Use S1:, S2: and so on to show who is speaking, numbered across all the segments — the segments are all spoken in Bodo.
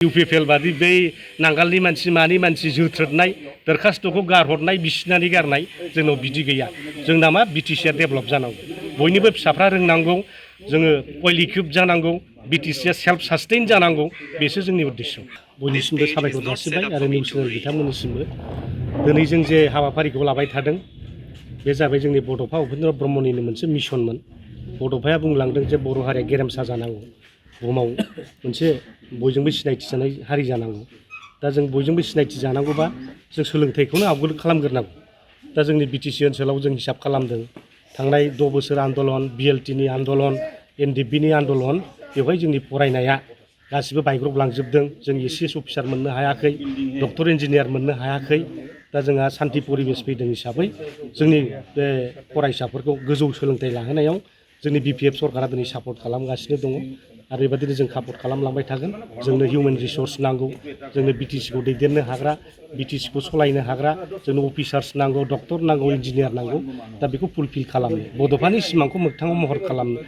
S1: इउपिपिएल बादि बै नांगालनि मानसि मानि मानसि जोथ्रोदनाय दरखास्त'खौ गारहरनाय बिसिनानै गारनाय जोंनाव बिदि गैया। जोंना मा बिटिसिआ डेभेलप जानांगौ, बयनिबो फिसाफ्रा रोंनांगौ, जोङो वेल इक्विप जानांगौ, बिटिसिआ सेल्फ सास्टेइन जानांगौ, बेसो जोंनि उद्देश्य। बयनिसिमबो साबायखर जासिबाय आरो निउस चेनेल बिथांमोननिसिमबो दिनै जों जे हाबाफारिखौ लाबाय थादों बे जाबाय जोंनि बड'फा उपेन्द्र ब्रह्मनिनो मोनसे मिशनमोन। बड'फाया बुंलांदों जे बर' हारिया गेरेमसा जानांगौ, बुहुमाव मोनसे बयजोंबो सिनायथि जानाय हारि जानांगौ। दा जों बयजोंबो सिनायथि जानांगौबा जों सोलोंथाइखौनो आवगोल खालामग्रोनांगौ। दा जोंनि बिटिसि ओनसोलाव जों हिसाब खालामदों थांनाय 6 बोसोर आन्दलन, बिएलटिनि आन्दलन, एनडिएफबिनि आन्दलन, बेवहाय जोंनि फरायनाया गासिबो बायग्रबलांजोबदों। जों एसिएस अफिसार मोननो हायाखै, डक्टर इन्जिनियार मोननो हायाखै। दा जोंहा सान्थि परिबेस फैदों हिसाबै जोंनि बे फरायसाफोरखौ गोजौ सोलोंथाइ लाहोनायाव जोंनि बिपिएफ सरकारा दिनै सापर्ट खालामगासिनो दङ आरो बेबायदिनो जों सापर्ट खालामलांबाय थागोन। जोंनो हिउमेन रिसर्स नांगौ, जोंनो बिटिसिखौ दैदेननो हाग्रा, बिटिसिखौ सालायनो हाग्रा, जोंनो अफिसार्स नांगौ, डक्टर नांगौ, इन्जिनियार नांगौ। दा बेखौ फुलफिल खालामनो, बड'फानि सिमांखौ मोगथाङाव महर खालामनो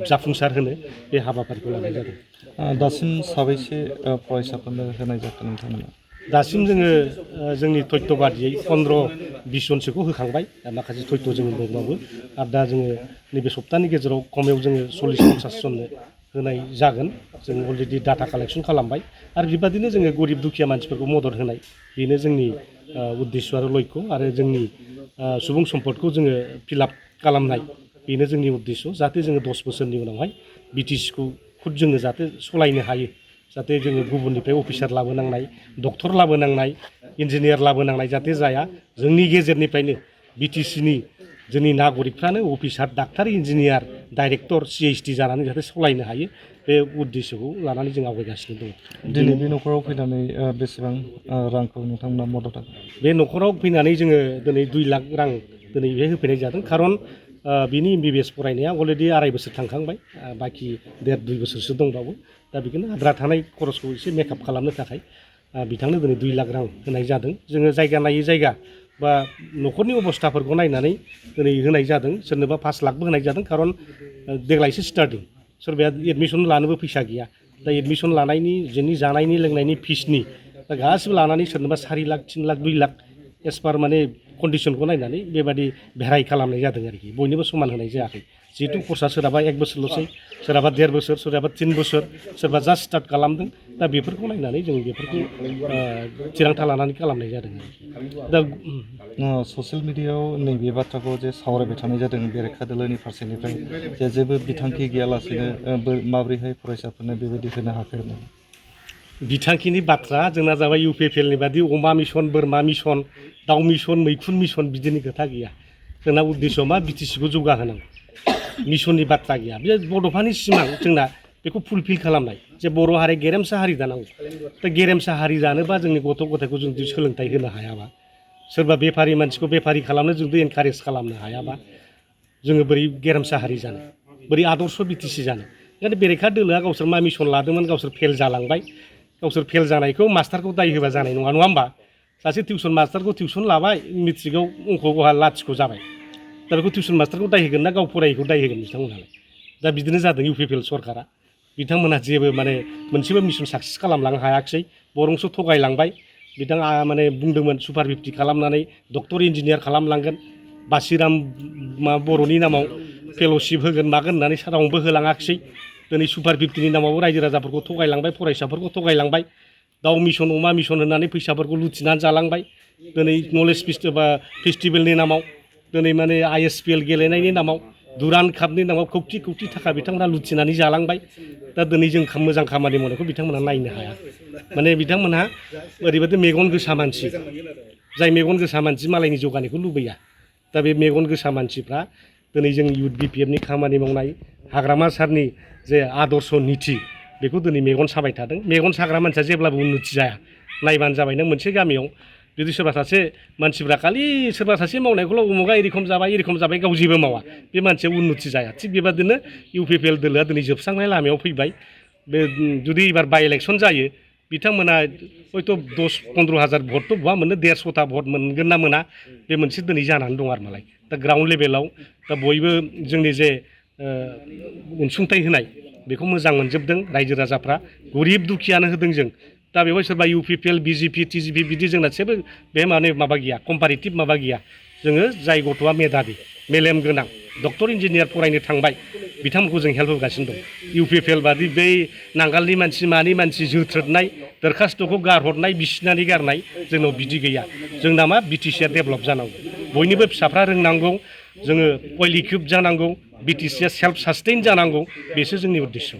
S1: जाफुंसार होनो बे हाबाफारिखौ लानाय जादों।
S2: दासिम साबैसे फरायसाफोरनो होनाय जाखो नोंथांमोना?
S1: दासिम जोङो जोंनि तथ्य बादियै 15-20 जनसोखौ होखांबाय। माखासे तथ्य जोङो दंबावो आरो दा जोङो नैबे सप्तानि गेजेराव खमायाव जोङो 40-50 जननो होनाय जागोन। जों अलरेडि डाटा कालेक्सन खालामबाय आरो बेबादिनो जोङो गरिब दुखिया मानसिफोरखौ मदद होनाय, बेनो जोंनि उद्देश्य आरो लक्ष्य आरो जोंनि सुबुं सम्पदखौ जोङो फिलआप खालामनाय, बेनो जोंनि उद्देश्य। जाहाथे जोङो 10 बोसोरनि उनावहाय बिटिसिखौ खुद जोङो जाहाथे सालायनो हायो, जाहाथे जोङो गुबुननिफ्राय अफिसार लाबोनांनाय, डक्टर लाबोनांनाय, इन्जिनियार लाबोनांनाय जाहाथे जाया। जोंनि गेजेरनिफ्रायनो बिटिसिनि जोंनि नागरिकफ्रानो अफिसार, डाक्टार, इन्जिनियार, डाइरेक्टर, सिएइचडि जानानै जाहाथे सालायनो हायो, बे उद्देश्यखौ लानानै जों आवगायगासिनो दङ।
S2: दिनै बे न'खराव फैनानै बेसेबां रांखौ नोंथांमोना मदद होदों?
S1: बे न'खराव फैनानै जोङो दिनै 2 लाख रां दिनै बे होफैनाय जादों। खारन बिनि एमबिबिएस फरायनाया अलरेडि 2.5 बोसोर थांखांबाय, बाखि 1.5-2 बोसोरसो दंबावो। दा बेखौनो आद्रा थानाय खरसखौ एसे मेकआप खालामनो थाखाय बिथांनो दिनै 2 लाख रां होनाय जादों। जोङो जायगा नायै जायगा बा न'खरनि अबस्थाफोरखौ नायनानै दिनै होनाय जादों। सोरनोबा 5 लाखबो होनाय जादों, खारन देग्लायसो स्टार्टिं, सोरबाया एडमिसन लानोबो फैसा गैया। दा एडमिसन लानायनि जोंनि जानायनि लोंनायनि फिसनि दा गासिबो लानानै सोरनोबा 4 लाख, 3 लाख, 2 लाख एसपार माने कन्डिसनखौ नायनानै बेबादि भेराइ खालामनाय जादों आरोखि। बयनोबो समान होनाय जायाखै। जिहेतु कर्सआ सोरहाबा 1 बोसोरल'सै, सोरहाबा 1.5 बोसोर, सोरहाबा 3 बोसोर, सोरबा जास्ट स्टार्ट खालामदों। दा बेफोरखौ नायनानै जों बेफोरखौ थिरांथा लानानै खालामनाय जादों आरोखि। दा
S2: ससियेल मिडियायाव नैबे बाथ्राखौ जे सावरायबाय थानाय जादों बेरेखा दोलोनि फारसेनिफ्राय, जे जेबो बिथांखि गैयालासेनो माबोरैहाय फरायसाफोरनो बेबायदि होनो हाफेरनो?
S1: बिथांखिनि बाथ्रा जोंना जाबाय इउपिपिएलनि बादि अमा मिशन, बोरमा मिशन, दाउ मिशन, मैखुन मिशन बिदिनि खोथा गैया। जोंना उद्देश्यआ मा बिटिसिखौ जौगाहोनांगौ, मिशननि बाथ्रा गैया। बे बड'फानि सिमां जोंना बेखौ फुलफिल खालामनाय, जे बर' हारि गेरेमसा हारि दानांगौ। दा गेरेमसा हारि जानोबा जोंनि गथ' गथायखौ जों जुदि सोलोंथाइ होनो हायाबा, सोरबा बेफारि मानसिखौ बेफारि खालामनो जुदि एनकारेज खालामनो हायाबा, जोङो बोरै गेरेमसा हारि जानो, बोरै आदर्श बिटिसि जानो? ओंखायनो बेरेखा दोलोआ गावसोर मा मिशन लादोंमोन, गावसोर फेल जालांबाय। गावसोर फेल जानायखौ मास्टारखौ दाय होबा जानाय नङा, नङा होमबा? सासे टिउसन मास्टारखौ टिउसन लाबाय, मेट्रिकआव अंक'आ लाथिख' जाबाय। दा बेखौ टिउसन मास्टारखौ दाय होगोन ना गाव फरायैखौ दाय होगोन बिथांमोनहालाय? दा बिदिनो जादों इउपिपिएल सरकारा। बिथांमोनहा जेबो माने मोनसेबो मिशन साक्सेस खालामलांनो हायाखिसै, बरंसो थगायलांबाय। बिथाङा माने बुंदोंमोन सुपार 50 खालामनानै डक्टर इन्जिनियार खालामलांगोन, बासिराम बर'नि नामाव फेल'शिप होगोन मागोन होननानै रावनोबो होलाङाखिसै। दिनै सुपार 50नि नामावबो रायजो राजाफोरखौ थगायलांबाय, फरायसाफोरखौ थगायलांबाय। दाउ मिशन, अमा मिशन होननानै फैसाफोरखौ लुथिनानै जालांबाय। दिनै नलेज फेस्टिभेलनि नामाव, दिनै माने ISPL गेलेनायनि नामाव, दुरान्ड कापनि नामाव कौटि कौटि थाखा बिथांमोना लुथिनानै जालांबाय। दा दिनै जों मोजां खामानि मावनायखौ बिथांमोनहा नायनो हाया। माने बिथांमोनहा ओरैबायदि मेगन गोसा मानसि, जाय मेगन गोसा मानसि मालायनि जौगानायखौ लुबैया। दा बे मेगन गोसा मानसिफ्रा दिनै जों इउथ बिपिएफनि खामानि मावनाय, हाग्रामा सारनि जे आदर्श निथि, बेखौ दिनै मेगन साबाय थादों। मेगन साग्रा मानसिया जेब्लाबो उन्नति जाया। नायबानो जाबाय नों मोनसे गामियाव जुदि सोरबा सासे मानसिफ्रा खालि सोरबा सासे मावनायखौल' उमुगा एरखम जाबाय गाव जेबो मावा, बे मानसिया उन्नति जाया। थिग बेबादिनो इउपिपिएल दोलोआ दिनै जोबस्रांनाय लामायाव फैबाय। बे जुदि एबार बाइ इलेक्सन जायो, बिथांमोना हयथ' 10-15 हाजार भटथ' बहा मोननो, 150ता भट मोनगोन ना मोना, बे मोनसे दिनै जानानै दं आरो मालाय। दा ग्राउन्ड लेभेलाव दा बयबो जोंनि जे अनसुंथाइ होनाय बेखौ मोजां मोनजोबदों रायजो राजाफ्रा गरिब दुखियानो होदों जों दा बेवहाय सोरबा UPPL BJP TJP बिदि जोंना जेबो बे माबा गैया कम्पारिटिभ माबा गैया जोङो जाय गथ'आ मेधाबि मेलेम गोनां डक्टर इन्जिनियार फरायनो थांबाय बिथांमोनखौ जों हेल्प होगासिनो दं UPPL बादि बै नांगालनि मानसि मानि मानसि जोथ्रोदनाय दरखास्त'खौ गारहरनाय बिसिनानै गारनाय जोंनाव बिदि गैया जोंना मा BTCआ डेभेलप जानांगौ बयनिबो फिसाफ्रा रोंनांगौ जोङो वेल इकुइप्ड जानांगौ BTCआ सेल्फ सास्टेइन जानांगौ बेसो जोंनि उद्देश्य